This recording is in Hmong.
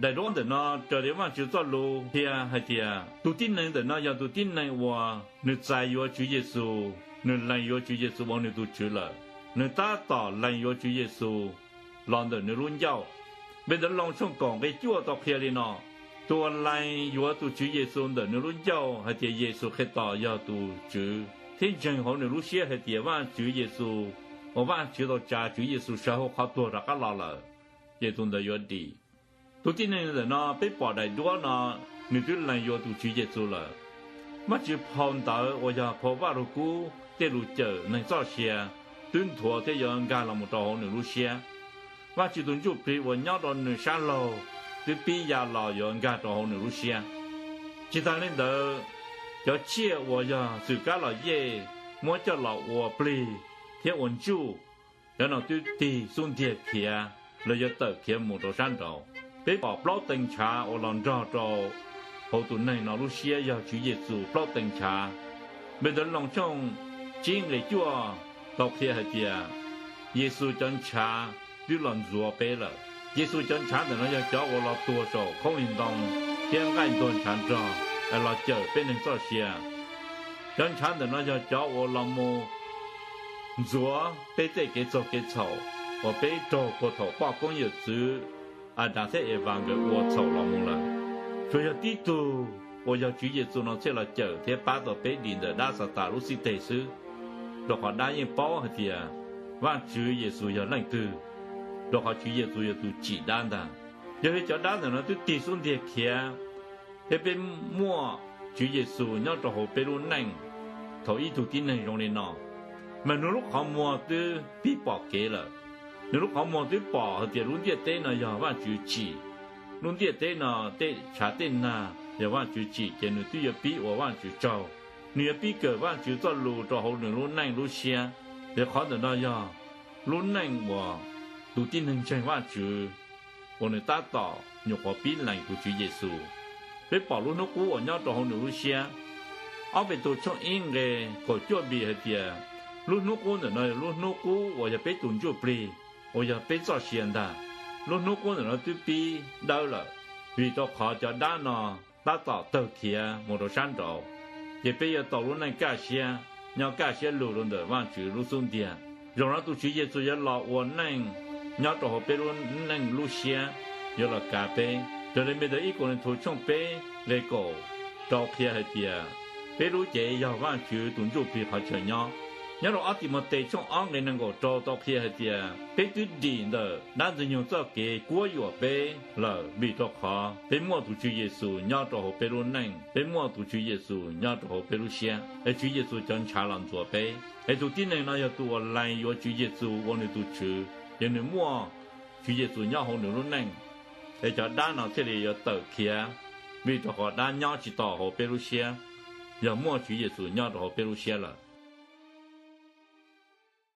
Daim duab ntawm no raws li Vajtswv txoj lus qhia hais tias tus tib neeg ntawm no yog tus tib neeg uas nws txais yuav Tswv Yexus, nws lees yuav Tswv Yexus ua nws tus Tswv lawm, nws tab tom lees yuav Tswv Yexus los ntawm nws lub ncauj. Npe ntawv Loos tshooj kaum nqe cuaj tau qhia li no: Tus uas lees yuav tus Tswv Yexus ntawm nws lub ncauj hais tias Yexus Khetos yog tus Tswv, thiab ntseeg hauv nws lub siab hais tias Vajtswv Yexus, uas Vajtswv tau tsa Tswv Yexus sawv hauv qhov tuag rov qab los lawm, ces tus ntawd yuav dim. Tus tib neeg ntawm no peb pom daim duab no, nws twb lees yuav tus Tswv Yexus lawm. Vajtswv phau ntawv uas yog phau Vajluskub tej lus cawm neeg txoj sia twb nthuav thiab yuav nkag los mus rau hauv nws lub siab. Vajtswv tus Ntsuj Plig uas nyob rau nws sab laug twb pib ya los yuav nkag rau hauv nws lub siab. Tsis tas li ntawd, cov tsiaj uas yog xwm kab los yej muab coj los ua plig thiab ua ntsuj, cov no twb tig xub ntiag khiav los yog tawm khiav mus rau sab nraud. Peb pom plaub tee ntshav uas los nrog rau hauv tus neeg no lub siab yog Tswv Yexus plaub tee ntshav. Npe ntawv Loos tshooj tsib nqe cuaj tau qhia hais tias Yexus cov ntshav twb los ntxuav peb lawm. Yexus cov ntshav ntawm no yog cov uas los tuag saum khaub lig ntoo thiab nqaij ntuag ntshav nrog los cawm peb neeg txoj sia. Cov ntshav ntawm no yog cov uas los mus ntxuav peb tej kev txaug kev txhaum uas peb raug puag thaum poj koob yawm txwv Adas thiab Evas nkawd ua txhaum los mus lawm. Tsuas yog tib tug uas yog Tswv Yexus no thiaj los cawm thiab pab tau peb dim ntawm dab Xatas lub xib teg xwb, rau qhov dab yeej paub hais tias Vajtswv Yexus yog leej twg, rau qhov Tswv Yexus yog tus tsim dab ntag. Yog li cov dab ntawm no twb tig xub ntiag khiav, thiab peb muaj Tswv Yexus nyob rau hauv peb lub neej. Thaum ib tug tib neeg zoo li no, mas nws lub qhov muag twb pib pom kev lawm. Nws lub qhov muag twb pom hais tias lub ntiaj teb no yog Vajtswv tsim, lub ntiaj teb no tej tshav tej nag yog Vajtswv tsim, ces nws twb yuav pib ua Vajtswv tsaug. Nws yuav pib kawm Vajtswv txoj lus rau hauv nws lub neej lub siab. Ces qhov ntawm no yog lub neej uas tus tib neeg ntseeg Vajtswv uas nws tab tom nyuam qhuav pib lees tus Tswv Yexus. Peb pom lub hnub qub uas nyob rau hauv nws lub siab. Ob Petus tshooj ib nqe kaum cuaj npis hais tias lub hnub qub ntawm no yog lub hnub qub uas yog peb tus ntsuj plig, uas yog peb txoj sia ntag. Lub hnub qub ntawm no twb pib dawb lawm, vim rau qhov cov dab no tab tom tawg khiav mus rau sab nraud, ces peb yuav tau lub neej kaj siab, nyob kaj siab lug rau ntawm Vajtswv lub xub ntiag. Zaum no tus Tswv Yexus yuav los ua neej nyob rau hauv peb lub neej lub siab, yuav los kav peb. Raws li npe ntawv ib Kauleethaus tshooj peb nqe kaum rau qhia hais tias peb lub cev yog Vajtswv tus ntsuj plig qhov chaw nyob. Nyob rau ob Timautes tshooj ob nqe nees nkaum rau tau qhia hais tias peb twb dim ntawm dab Ntxwg Nyoog txoj kev kuab yuam peb lawm, vim rau qhov peb muaj tus Tswv Yexus nyob rau hauv peb lub neej, peb muaj tus Tswv Yexus nyob rau hauv peb lub siab, es Tswv Yexus cov ntshav los ntxuav peb. Es tus tib neeg no yog tus uas lees yuav Tswv Yexus ua nws tus Tswv, yog nws muaj Tswv Yexus nyob hauv nws lub neej, es cov dab no thiaj li yuav tawm khiav, vim rau qhov dab nyob tsis tau hauv peb lub siab, yog muaj Tswv Yexus nyob rau hauv peb lub siab lawm.